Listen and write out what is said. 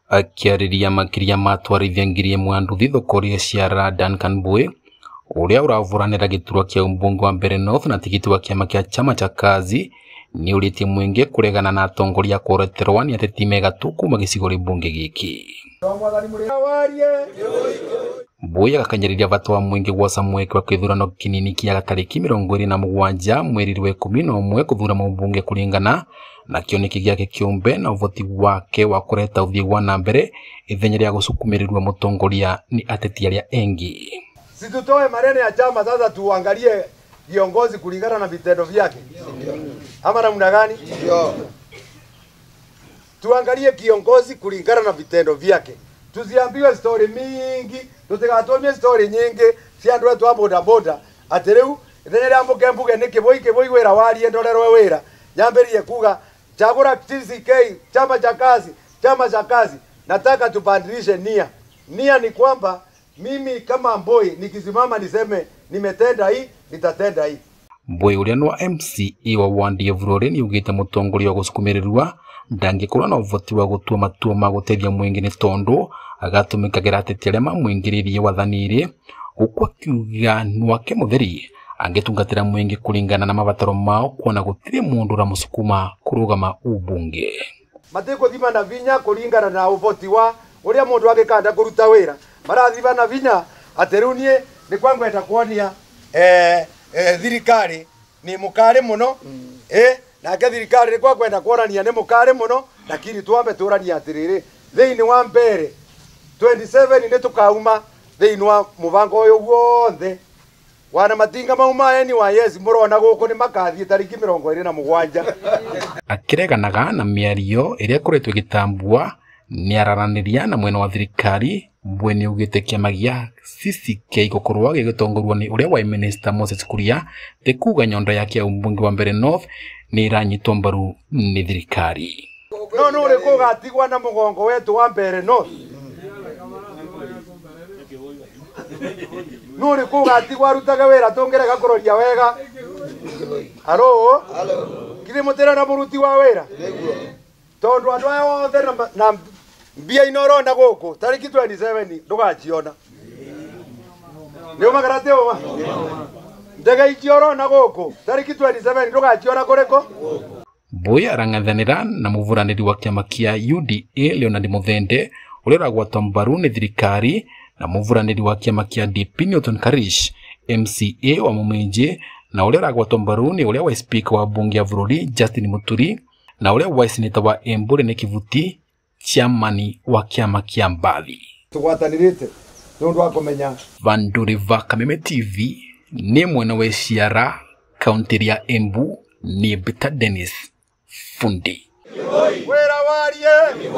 Akiarĩria makĩria ma atwarithia 1,000 a nduthi thoko-inĩ cia Duncan Mbui ũrĩa ũravuranĩra gĩturwa kĩa ũmbunge wa Mbeere North na tigiti wa kĩama kĩa Chama cha Kazi nĩũrĩtie mũingĩ kũregana na atongoria kũreterwa nĩ ateti megatũ kuma gĩcigo mbunge gĩkĩ. Mbui agakanyĩrĩria bata wa mũingĩ gwoca mweke wa kĩthurano kĩnini kĩa tarĩki 27 mweri wa 11 kũthura mũmbunge kũringana na kĩoneki gĩake kĩũmbe na ũvoti wake wa kũreta ũthii wa na mbere ithenya rĩa gũcukumĩrĩrwo mũtongoria nĩ ateti arĩa engi. Situtoe maneno ya chama sasa, tuangalie viongozi kulingana na vitendo vyake ama namna gani? Ndio. Tuangalie kiongozi kulingana na vitendo vyake. Tusiambiwe story mingi, tutikatomie story nyingi cia andu etu a boda boda ati riu ithenya ria mbuge mbuge ni Kiboi Kiboi wira warie ndorerwe wira nyambirie kuga chagura TCK chama cha kazi, chama cha kazi. Nataka tubadilishe nia. Nia ni kwamba mimi kama Mbui nikisimama niseme nimetenda hii, nitatenda hii. Mbui uria ni wa MCA wa wandi ya Vurore ni ugite mutongoria wa gusukumirirwa ndangikorwo na uvoti wa gutua matua ma gutethia mwingi ni tondu agatumikagira ateti aria mamwingiririe wathani-ri guku akiuga nwake mutheri angitungatira mwingi kuringana na mabataro mao kuona gutiri mundu uramusukuma kurugama ubunge. Matikuthima na vinya kuringana na uvoti wa uria mundu agikanda kuruta wira marathima na vinya ati riu nie ni kwangwenda kuonia thirikari ni mukari muno nake thirikari ni kwangwenda kuonania ni mukari muno, lakini twambe turania atiriri thiini wa Mbeere 27 ni tukauma thiini wa mubango uyu wothe wana matinga mauma NYS murona guku ni makathie tariki 27. Akireganaga na miario iria ikoretwo igitambua ni araraniria na mwena wa thirikari. Mbui ni ugite kiama gia CCK gukorwo gigitongorwo ni uria wa Minister Moses Kuria ti kuga nyondo yake ya umbunge wa Mbeere North ni iranyitwo mbaru ni thirikari. No no uri kugatigwa na mugongo wetu wa Mbeere North. No uri kugatigwa arutaga wira tungirega kuroria wega. Halo? Halo. Kiri mutira na muruti wa wira. Tondu andu aya othe na mbia inorona guku tariki 27 ndugaciona. Ni umagarate uma. Ndege ichiorona guku tariki 27 ndugaciona kuriko. Mbui arang'ethanira na muvuraniri wa kiama kia UDA Leonard Muthende uria uragwatwo mbaru ni thirikari na muvuraniri wa kiama kia DP Newton Karish MCA wa Muminji na uria uragwatwo mbaru ni uria wa speaker wa bunge ya bururi Justin Muturi na uria wa senator wa Embu Rene Kivuti chairman wa kiama kia Mbathi. Tugwatanirite nundu wa kumenya. Vanduri va Kameme TV ni mwena wa Ciara kaunti ya Embu ni Bita Dennis Fundi. Wira warie.